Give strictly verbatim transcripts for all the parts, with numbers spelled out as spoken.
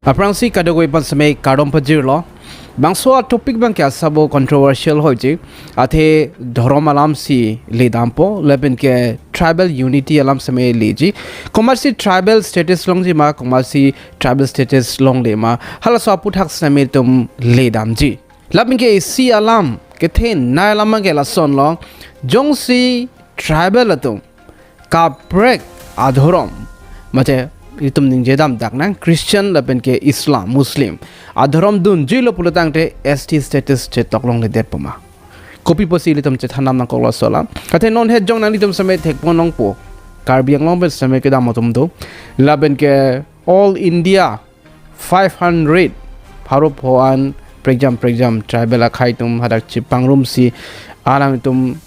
Aphrangsi kadokave aphan seme kardom pajirlo. Bangso a-topic abangke asabo controversial hoiji. Athe dhorom alamsi ledampo, lapen ke tribal unity alam seme leji. Komatsi tribal status longji ma, komatsi tribal status longle ma, halaso aputhak seme itum ledamji. Lapen ke isi alam kethenei alam abangke lasonlo, jongsi tribal atum kaprek adhorom, mate itum ningjedam dak nang, Christian lapen ke Islam, Muslim adhorom dunjuilo pulo tangte S T status chetok longledetpo ma? Kopi apotsi ilitum chethan nangkoklo laso alam? Athe non het jong nanglitum seme thekpon longpo, Karbi Anglong pen seme kedam atum do, lapen ke All India five hundred pharo pho an prekjam prekjam tribal akhei atum hadak chepangrumsi alangtum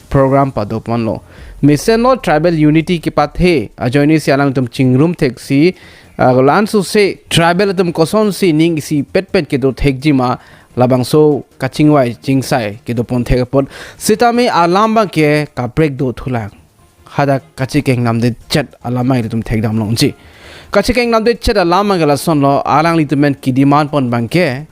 program padoponlo. Mesenlo tribal unity kepathe ajoinesi alangtum chingrum theksi, ah, la-an sose tribal atum kosonsi ning isipet pet kedo thekji ma, labangso kachingvai chingsai kedopon thek apot. Sitame alam abangke kaprek dothulang. Hadak kachekeng namdetchet alam ilitum thekdam longji. Kachekeng namdetchet alam abangke lasonlo, alanglitum pen kedemand pon abangke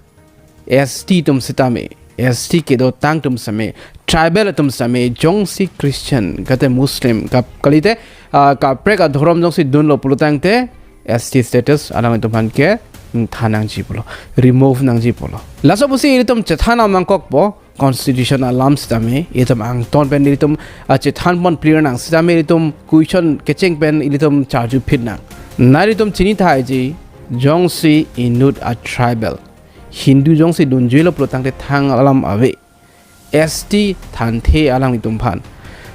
S T atum sitame, S T kedotang atum seme, tribal atum seme, jongsi Christian, kate Muslim, kap-, kalite, ah, kaprek adhorom jongsi dunlo pulo tangte, S T status alanglitum aphan ke, mm, than nangji pulo, remove nangji pulo. Laso apotsi ilitum chethan nangkokpo, constitution alam sitame, itum angton pen ilitum, ah, chethan pon plir nang sitame, ilitum question kecheng pen ilitum charju phit nang. Nanglitum chini thaiji, jongsi inut a-tribal Hindu jongsi dunjuilo pulo tangte thang alam ave. S T thanthe alanglitum aphan.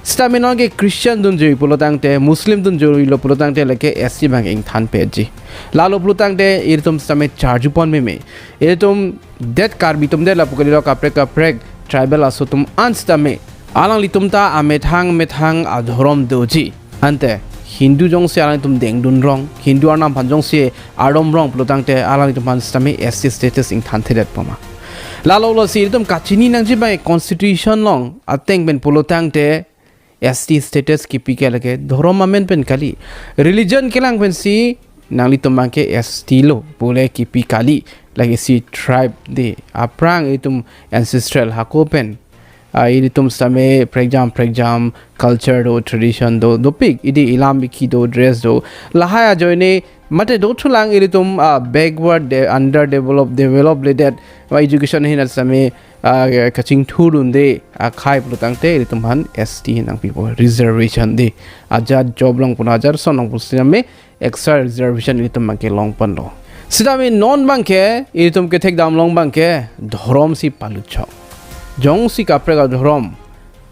Sitame non ke Christian dunjui pulo tangte, Muslim dunjuilo pulo tangte lake S T abang ingthan peji. Lalo pulo tangte ilitum sitame charju pon meme. Ilitum det Karbi atum det lapu kalilo, kaprek kaprek tribal aso atum an sitame alanglitum ta amethang methang adhorom doji. Ante Hindu jongsi alanglitum dengdun rong, Hindu arnam aphan jongsi ardom rong pulo tangte alanglitum aphan sitame S T status ingthanthedetpo ma? Lalo lasi ilitum kachini nangji abang constitution along ateng pen pulo tangte S T status kipi ke lake dhorom amen pen kali, religion kelang pensi nanglitum abangke S T lo pule kipi kali. Lake isi tribe de, aphrang itum ancestral hako pen, ah, ilitum sitame prekjam prekjam culture do, tradition do, dopik, idi ilam bikhi do, dress do, lahai ajoine mate dothulang ilitum, ah, backward, de, underdeveloped, developed ledet, ah, education ahin sitame, ah, kachingthurdunde akhei pulo tangte ilitum aphan S T nangpipo, reservation de, ajat job longpon, ajat ason longpon sitame extra reservation ilitum abangke longponlo. Sitame non abangke ilitum kethekdam long abangke dhorom si paluchok. Jongsi kaprek adhorom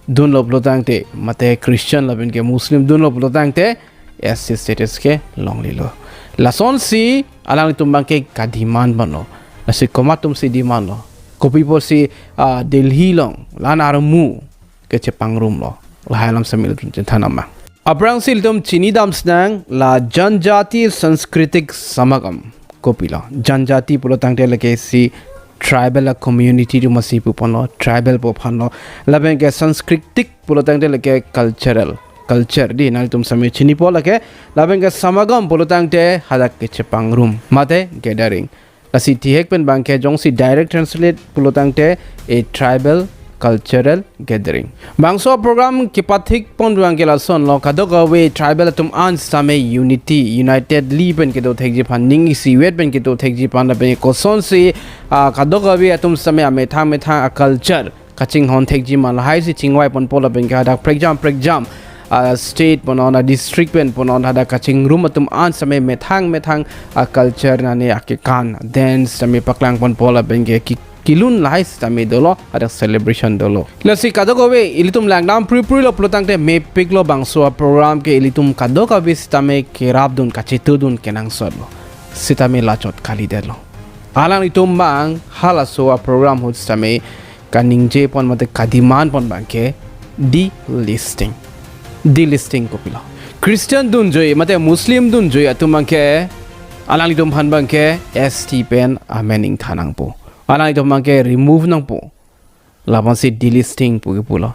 dunlo pulo tangte, mate Christian lapen ke Muslim dunlo pulo tangte, S T status ke longlelo. Lasonsi alanglitum abangke kademand ponlo. Lasi komat atumsi demand lo? Kopi apotsi, ah, Delhi along la-an armu kechepangrumlo? Lahai alam seme ilitum chethan nang ma? Aphrangsi ilitum chinidam sinang la Janjati Sanskritik Samagam. Kopilo? Janjati pulo tangte lake isi tribal a-community atum asi puponlo, tribal pu aphanlo. Lapen ke Sanskritik pulo tangte lake cultural, culture di, nanglitum sitame chinipo lake. Lapen ke Samagam pulo tangte hadak kechepangrum mate gathering. Lasi thihek pen abangke jongsi direct translate pulo tangte a tribal cultural gathering. Bangso program kepathik pon abangke lasonlo, kadokave tribal atum an sitame unity, unitedly pen kedo thekji aphan, ning isivet pen kedo thekji aphan, lapen kosonsi, ah, kadokave atum sitame amethang methang a-culture kachinghon thekji ma, lahaisi chingvai ponpo, lapen ke hadak prekjam prekjam, ah, state punon, ah, district pen punon, hadak kachingrum atum an sitame methang methang a-culture nane akekan, dance sitame paklang ponpo, lapen ke ki-, kelun lahai sitame dolo, hadak celebration dolo. Lasi kadokave ilitum langdam pripri lo pulo tangte mepiklo, bangso a-program ke ilitum kadokave sitame kerapdun, kachetudun kenangsotlo. Sitame lachot kalidetlo. Alanglitum abang halaso a-program ahut sitame kaningje pon mate kademand pon abangke delisting. Delisting kopilo? Christian dunjui mate Muslim dunjui atum abangke, alanglitum aphan abangke S T pen amen ingthan nangpo. Alanglitum abangke remove nangpo. Lapusi delisting pu kepulo.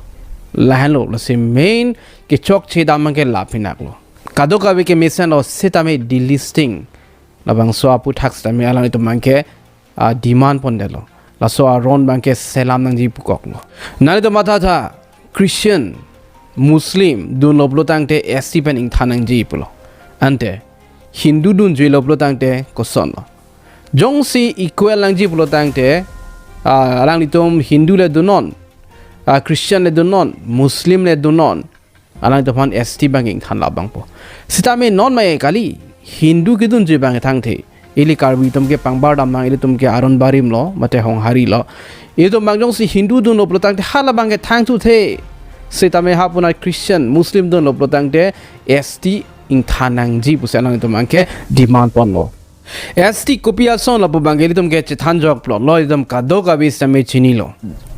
Lahenlo, lasi main kechokchedam abangke la pinaklo. Kadokave ke mesenlo sitame delisting Labangso aphuthak sitame alanglitum abangke, ah, demand pondetlo. Laso aron abangke selam nangji pukoklo. Nanglitum mathatha Christian, Muslim dunlo pulo tangte S T pen ingthan nangji pulo. Ante Hindu dunjuilo pulo tangte kosonlo? Jongsi equal nangji pulo tangte, ah, alanglitum Hindu le dunnon, ah, Christian le dunnon, Muslim le dunnon, alanglitum aphan S T abang ingthan labangpo. Sitame non mai kali, Hindu kedunji abang thangthe. Ili Karbi atum ke pangbar dam nang, ilitum ke aron barim lo, mate honghari lo. Itum abang jongsi Hindu dunlo pulo tangte hala abangke thangthu the. Sitame ha puna Christian, Muslim dunlo pulo tangte S T ingthan nangji pusi alanglitum abangke demand ponlo. S T kopi asonlo pu abangke ilitum ke chethan joklo, lo itum kadokave sitame chinilo.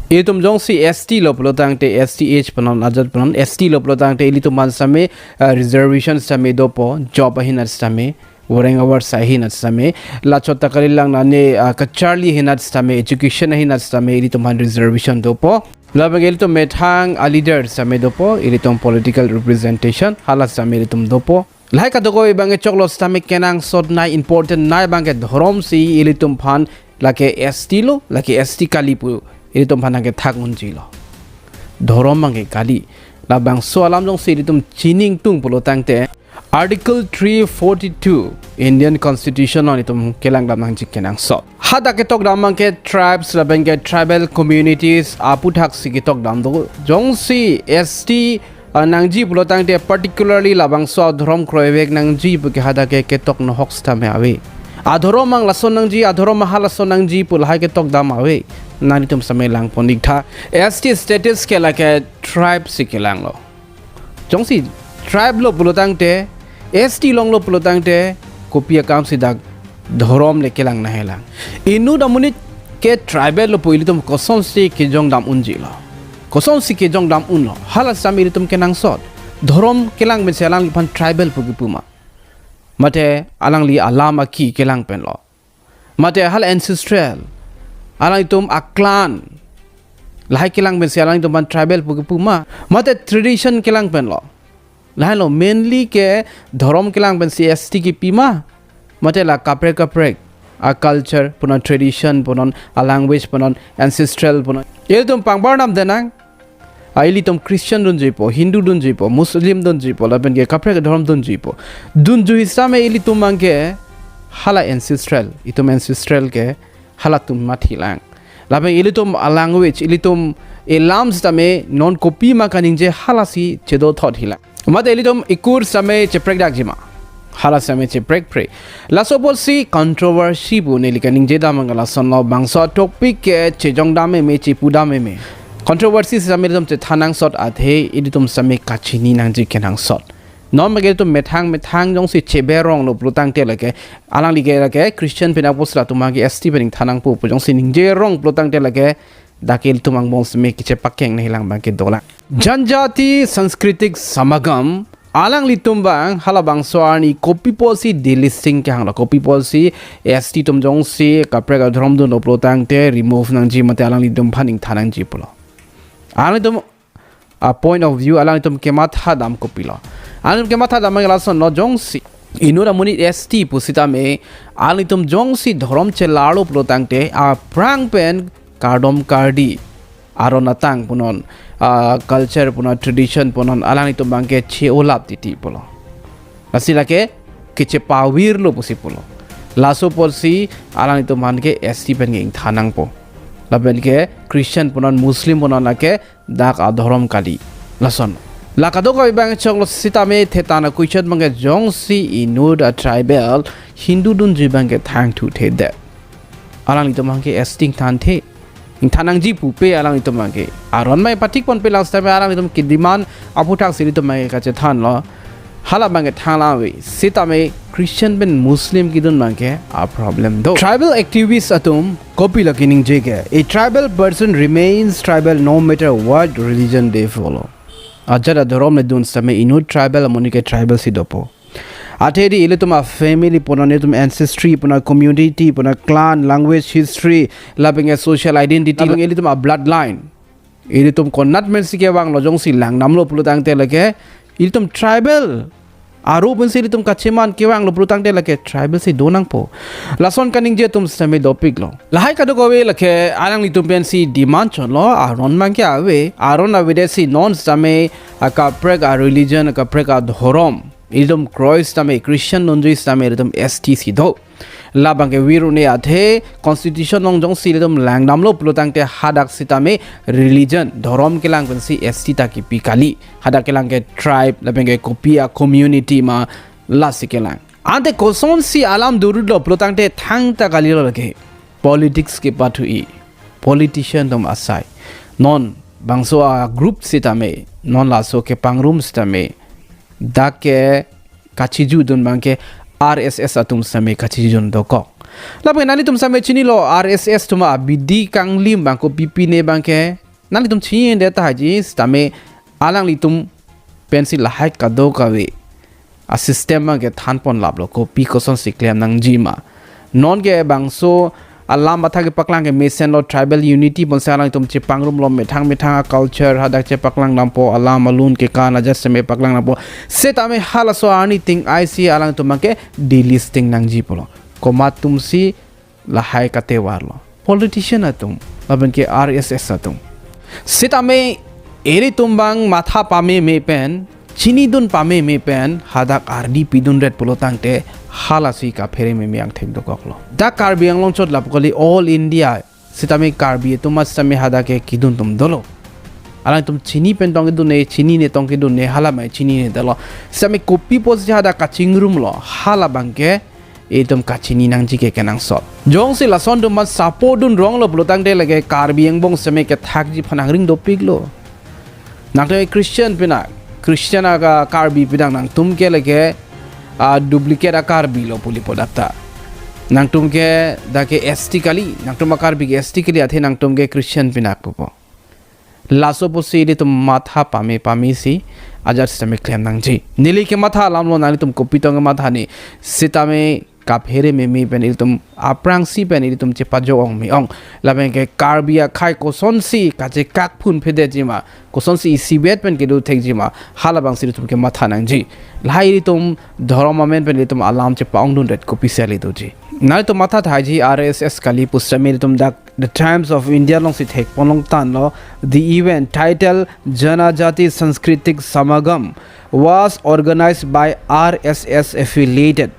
Itum jongsi S T lo pulo tangte S T H punon, ajat punon, S T lo pulo tangte ilitum aphan sitame, ah, reservation sitame dopo, job ahin sitame, wareng avar sai ahin sitame, lachot ta kalilang nane, ah, kacharli ahin sitame, education ahin sitame, ilitum aphan reservation dopo. Labang ilitum methang a leader sitame dopo, ilitum political representation, hala sitame ilitum dopo. Lahai kadokave abangke choklo sitame kenangsot nai, important nai abangke dhorom si ilitum aphan lake S T lo, lake S T kali pu ilitum aphan nangkethak unjilo. Dhorom abangke kali. Labangso alam jongsi ilitum chini ingtung pulo tangte Article three forty-two Indian Constitution along itum kelang dam nangji kenangsot. Hadak ketok dam abangke tribes labangke tribal communities aphuthak si ketok dam do. Jongsi S T, ah, nangji pulo tangte particularly labangso adhorom kroivek nangji puke hadak ke ketok nohok sitame ave. Adhorom abang lason nangji, adhorom abang halason nangji pu lahai ketok dam ave. Nanglitum sitame lang pon iktha. S T status ke lake tribe si kelanglo. Jongsi tribe lo pulo tangte, S T longlo pulo tangte, kopi akam si dak dhorom le kelang nanghelang. Inut amonit ke tribal lo pu ilitum kosonsi kejong dam unjilo? Kosonsi kejong dam unlo? Hala sitame ilitum kenangsot. Dhorom kelang pensi alangliphan tribal pu kipu ma? Mate alangli alam aki kelang penlo? Mate hala ancestral, alanglitum a-clan, lahai kelang pensi alanglitum aphan tribal pu kipu ma? Mate tradition kelang penlo? Lahailo, mainly ke dhorom kelang pensi S T kipi ma? Mate la kaprek kaprek a-culture punon, tradition punon, a-language punon, ancestral punon, ilitum pangbar dam denang. A, ilitum Christian dunjuipo, Hindu dunjuipo, Muslim dunjuipo, lapen ke kaprek dhorom dunjuipo. Dunjui sitame ilitum abangke hala ancestral, itum ancestral ke halatum mathi lang. Lapen ilitum a-language, ilitum elam sitame non kopi ma kaningje halasi chedothot hilang. Mate ilitum ekur sitame cheprek dakji ma? Hala sitame cheprek pre. Laso apotsi controversy pu neli kaningje dam abang lasonlo, bangso topic ke chejong dam meme, chepu dam meme. Controversy sitame ilitum chethan nangsot athe ilitum sitame kachini nangji kenangsot. Non abangke ilitum methang methang jongsi cheberong lo pulo tangte lake, alangli ke lake Christian pen apotsi latum abangke S T pen ingthan nangpo pu jongsi ningjerong pulo tangte lake, dak ilitum angbong sitame kechepakeng nanghelang abangke dolang. Janjati Sanskritik Samagam, alanglitum abang halabangso arni kopi apotsi delisting kehanglo, kopi apotsi S T atum jongsi kaprek adhorom dunlo pulo tangte remove nangji mate alanglitum aphan ingthan nangji pulo. Alanglitum a-point of view alanglitum kematha dam kopilo? Alanglitum kematha dam abang lasonlo, jongsi inut amonit S T pusitame alanglitum jongsi dhorom chelarlo pulo tangte aphrang pen kardom kardi, aron atang punon, ah, culture punon, tradition punon, alanglitum abangke che-olap titi pulo. Lasi lake kechepavir lo pusi pulo. Laso apotsi alanglitum aphan ke S T pen ke ingthan nangpo. Lapen ke Christian punon, Muslim punon lake dak adhorom kali. Lason. La kadokave abang choklo sitame thetan a-question abangke jongsi inut a-tribal Hindu dunjui abangke thangthu the det, alanglitum abangke S T ingthan the? Ingthan nangji pupe alanglitum abangke. Aron mai pathik ponpe lang sitame alanglitum ke-demand aphuthak si ilitum abangke kachethanlo. Hala abangke thang lang ave. Sitame Christian pen Muslim kedun abangke a-problem do. Tribal activist atum kopilo keningje ke? A tribal person remains tribal no matter what religion they follow. Ajat adhorom le dun sitame inut tribal amonit ke tribal si dopo. Athe di ilitum a-family punon, ilitum ancestry punon, community punon, clan, language, history, lapen ke social identity, lapen ke ilitum a-bloodline, ilitum konat pensi kevanglo jongsi langdamlo pulo tangte lake ilitum tribal Aro pensi ilitum kacheman kevanglo pulotangte lake tribal si donangpo. Lason kaningje atum sitame dopiklo. Lahai kadokave lake alanglitum pensi demand chotlo, aron abangke ave, aron avedetsi non sitame akaprek a religion, akaprek adhorom, ilitum kroi sitame Christian dunji sitame ilitum S T si do. Labangke virune athe constitution along jongsi ilitum langdamlo pulotangte hadak sitame religion, dhorom kelang pensi S T ta kipi kali. Hadak kelang ke tribe, labangke kopi a community ma, lasi kelang. Ante kosonsi alam durutlo pulotangte thangta kalilo lake. Politics kepathu-i. Politician atum asai. Non bangso a group sitame, non laso kepangrum sitame, dak ke kachijudun abangke R S S atum sitame kachijudun dokok. Lapen nanglitum sitame chinilo R S S atum abidi kanglim abang kopipine abangke. Nanglitum chinine tahai ji sitame alanglitum pensi lahai kadokave a system abangke thanpon laplo, kopi kosonsi klem nangji ma. Non ke bangso alam athak kepaklang ke mesenlo, tribal unity ponsi alanglitum chepangrumlo, methang methang a culture hadak chepaklang dampo, alam alun kekan ajat sitame paklang dampo. Sitame halaso arni ting-aisi alanglitum abangke delisting nangji pulo. Komat atumsi lahai katevarlo? Politician atum, labangke R S S atum. Sitame ilitum abang matha pameme pen, chinidun pameme pen, hadak ardi pidunret pulotangte, halasi kaphere meme angthek dokoklo. Dak Karbi Anglong chot lapu kali, all India sitame Karbi atum sitame hadak ke kidun atum dolo. Alangtum chini pen tong kedunne, chinine tong kedunne, hala mai chinine dolo. Sitame kopi apotsi hadak kachingrumlo, hala abangke itum kachini nangji ke kenangsot. Jongsi lason atum support dun ronglo pulotangte lake Karbi angbong sitame kethakji aphan angring dopiklo. Nangtum Christian pinak, Christian aka Karbi pinak, nangtum ke lake a duplicate a Karbi lo pu lipo dak ta. Nangtum ke dak ke S T kali, nangtum a Karbi ke S T kali, athe nangtum ke Christian pinak pupo. Laso apotsi ilitum matha pame pamesi ajat sitame klem nangji. Neli kematha alamlo, nanglitum kopi tong kematha ne, sitame kaphere meme pen ilitum aphrangsi pen ilitum chepajok ong me ong. Labangke Karbi akhei kosonsi kachekak phunphedetji ma, kosonsi isivet pen kedo thekji ma, hala abangsi ilitum kematha nangji. Lahai ilitum dhorom amen pen ilitum alam chepa-ongdunret kopisi ale doji. Nanglitum matha tahai ji, R S S kali pu sitame ilitum dak The Times of India alongsi thekpon longtanlo, the event titled Janajati Sanskritik Samagam was organized by R S S affiliated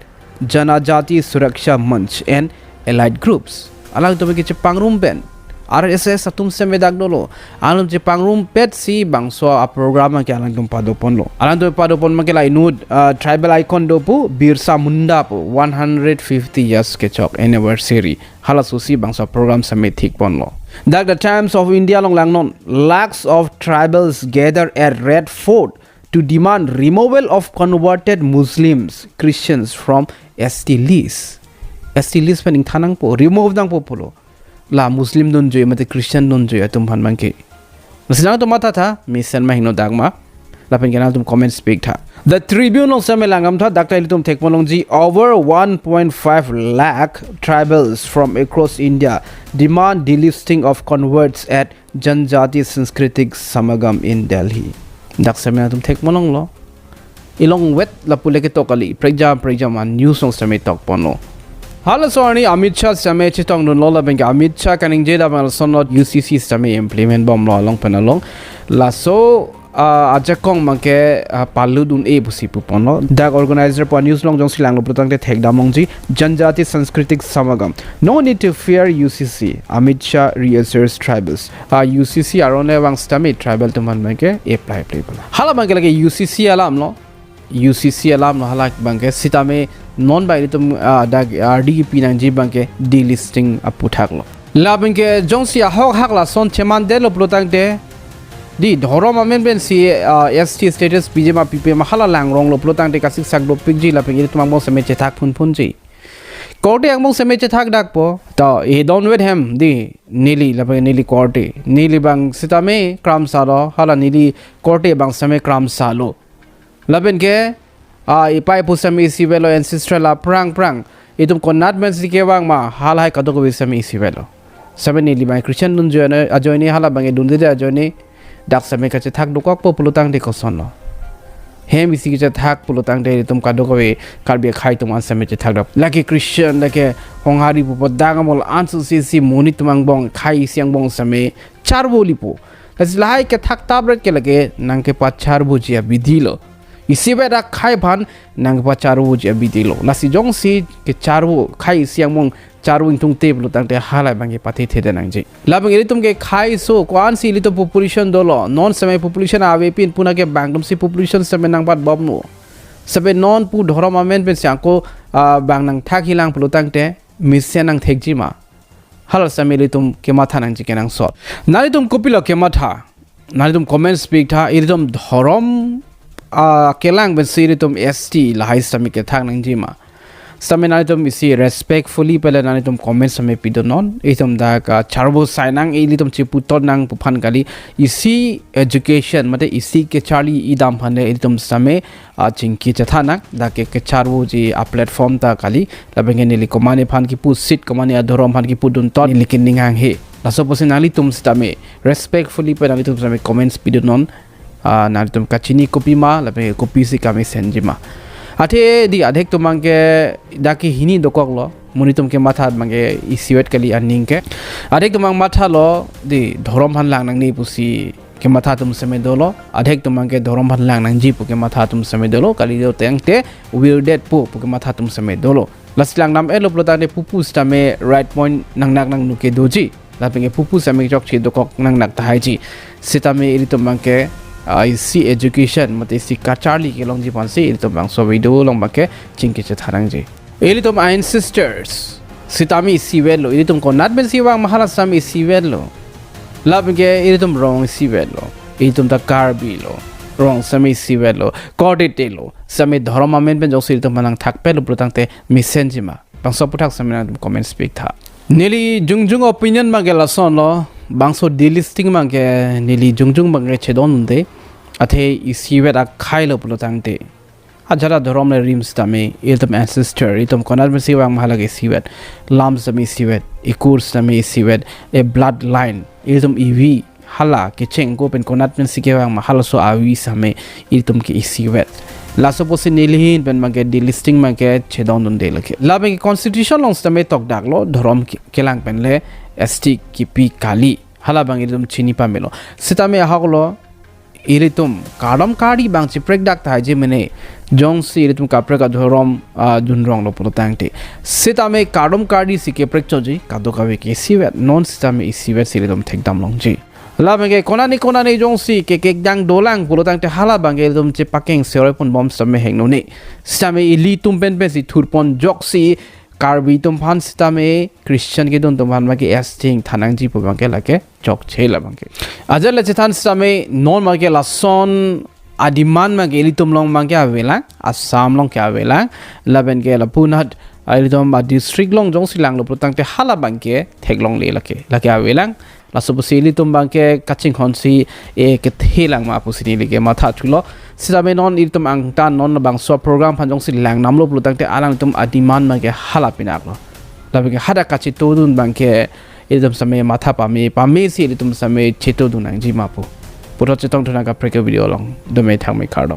Janajati Suraksha Manch and allied groups. Alangtum ke chepangrum pen R S S atum sitame dak dolo. Alangtum chepangrumpetsi bangso a program ke alangtum padoponlo. Alangtum padopon abangke la inut, ah, tribal icon do pu, Birsa Munda pu, one hundred fifty years kechok anniversary. Halasosi bangso program sitame thikponlo. Dak The Times of India along langnon, lakhs of tribals gather at Red Fort to demand removal of converted Muslims, Christians from S T list. S T list pen ingthan nangpo, remove nangpo pulo. La Muslim dunjui mate Christian dunjui atum aphan abangke. Lasi nangtum matha tha, mesen ma, hingno dak ma. Lapen ke nangtum comments pik tha. The Tribune along sitame langdam tha, dak ta ilitum thekpon longji, over one point five lakh tribals from across India demand delisting of converts at Janjati Sanskritik Samagam in Delhi. Dak sitame nangtum thekpon longlo. Ilong vet lapu le ketok kali, prekjam prekjam a news along sitame tokponlo. Halaso arni Amit Shah sitame chetongdunlo, labangke Amit Shah kaningje dak abang lasonlo, U C C sitame implement bomlo along pen along. Laso, ah, ajakong abangke, ah, palutdun-e pusi puponlo. Dak organizer pu a news along jongsi langlo pulotangte thekdam longji, Janjati Sanskritik Samagam. No need to fear U C C, Amit Shah reassures tribals. Ah, U C C aron abang sitame tribal atum aphan abangke apply play pala. Hala abangke lake U C C alamlo. U C C alamlo hala abangke, sitame non abang ilitum, ah, dak ardi pi nangji abangke delisting aputhaklo. Labangke jongsi ahok hak lason chemandetlo pulotangte, di dhorom amen pensi, ah, S T status piji ma pipe ma, hala langronglo pulotangte kasiksak dopikji, labangke ilitum angbong sitame chethak phunphunji. Korte angbong sitame chethak dakpo. To, he don't wait him, di, neli, labang neli korte. Neli abang sitame kramsalo, hala neli korte abang sitame kramsalo. Lapen ke, ah, ipai pu sitame isivetlo, ancestral aphrang phrang. Itum konat pensi kevang ma, halahai kadokave sitame isivetlo. Sitame neli abang Christian dunjui ajoine, hala abang dunde ajoine, dak sitame kachethak dokokpo pulotangte kosonlo. Hem isi kechethak pulo tangte ilitum kadokave Karbi akhai atum an sitame chethak dap. Lake Christian, lake Honghari pupo, dang amol ansu si si monit atum angbong, akhai isi angbong sitame charvo lipo. Lasi lahai kethak tapret ke lake nangkepacharvoji abidi lo. Isivet akhai aphan nangkepacharvoji abidi lo. Lasi jongsi kecharvo, akhai isi angbong charvo ingtungte pulo tangte halabangke pathethe nangji. Labang ilitum ke akhai aso, ko-ansi ilitum population dolo. Non sitame population avepin, puna ke bang atumsi population sitame nangbatbomlo. Sitame non pu dhorom amen pensi ako, ah, bang nangthak hilang pulo tangte mesen nangthekji ma? Hala sitame ilitum kematha nangji kenangsot. Nanglitum kopilo kematha? Nanglitum comments piktha, ilitum dhorom, ah, kelang pensi ilitum S T lahai sitame kethak nangji ma? Sitame nanglitum isi respectfully pen le nanglitum comments sitame pidunnon. Itum dak, ah, charvo sai nang, ilitum chiputot nang pu aphan kali, isi education, mate isi kecharli idam aphan le ilitum sitame, ah, chingki chethan nang, dak ke kecharvoji aplatform ta kali, labangke neli komatne aphan kipu, sit komatne adhorom aphan kipudun ton, neli kening hanghe. Laso apotsi nanglitum sitame respectfully pen nanglitum sitame comments pidunnon, ah, nanglitum kachini kopima, lapen kopisi kamesenji ma. Athe di adhek atum abangke dak ke hini dokoklo, monit atum kematha abangke isivet kali aning ke. Adhek atum abang mathalo di dhorom aphan lang nangne pusi kematha atum sitame dolo, adhek atum abangke dhorom aphan lang nangji pu kematha atum sitame dolo, kali do tangte we're dead po pu kematha atum sitame dolo. Lasi lang nam-etlo pulo tangte pupu sitame right point nangnak nangno ke doji. Lapenke pupu sitame chokche dokok nangnak tahaiji. Sitame ilitum abangke, ah, isi education, mate isi kacharli kelongji aphansi ilitum bangso video along abangke chingki chethan nangji. Ilitum ancestors sitame isivetlo, ilitum konat pensi vang ma hala sitame isivetlo. Lapenke ilitum rong isivetlo, ilitum ta Karbi lo, rong sitame isivetlo, kordetelo, sitame dhorom amen pen jongsi ilitum aphan nangthakpetlo pulo tangte mesenji ma? Bangso aphuthak sitame nangtum comments piktha. Neli jongjong opinion abangke lasonlo, bangso delisting abangke neli jongjong abangke chedondunde, athe isivet akhailo pulo tangte ajat adhorom le rim sitame, ilitum ancestor, ilitum konat pensi vang ma hala ke isivet, lam sitame isivet, ikur sitame isivet, e bloodline, ilitum ivi, hala kecheng ko pen konat pensi kevang ma halaso avi sitame ilitum ke isivet. Laso apotsi neli ahin pen abangke delisting abangke chedondunde lake. Labangke constitution along sitame tokdaklo, dhorom ke-, kelang pen le S T kipi kali. Halabang ilitum chini pamelo. Sitame ahoklo, ilitum kardom kardi abang chiprekdak tahaiji mene, jongsi ilitum kaprek adhorom, ah, dunronglo pulo tangte. Sitame kardom kardi si keprekchotji, kadokave ke isivet, non sitame isivet si ilitum thekdam longji. Labangke konane konane jongsi ke kekdang dolang pulo tangte halabangke ilitum chepakeng seroi ponbom sitame hengnone. Sitame ilitum pen pensi thurpon joksi Karbi atum aphan sitame Christian kedun atum aphan abangke S T ingthan nangji pu abangke lake chokche labangke. Ajat le chethan sitame non abangke lason a-demand abangke ilitum along abangke avelang, Assam along ke avelang, lapenke lapu anat, ah, ilitum a-district along jongsi langlo pulo tangte halabangke theklongle lake, lake avelang. Laso apotsi ilitum abangke kachinghonsi, eh, kethe lang ma pusi neli ke mathathulo. Sitame non ilitum angtan non bangso program aphan jongsi lang namlo pulo tangte alangtum a-demand abangke hala pinaklo. Labangke hadak kachetodun abangke ilitum sitame matha pame, pamesi ilitum sitame chetodun nangji ma pu. Puthot chetongthu nang kaprek video along. Dome thangme, kardom.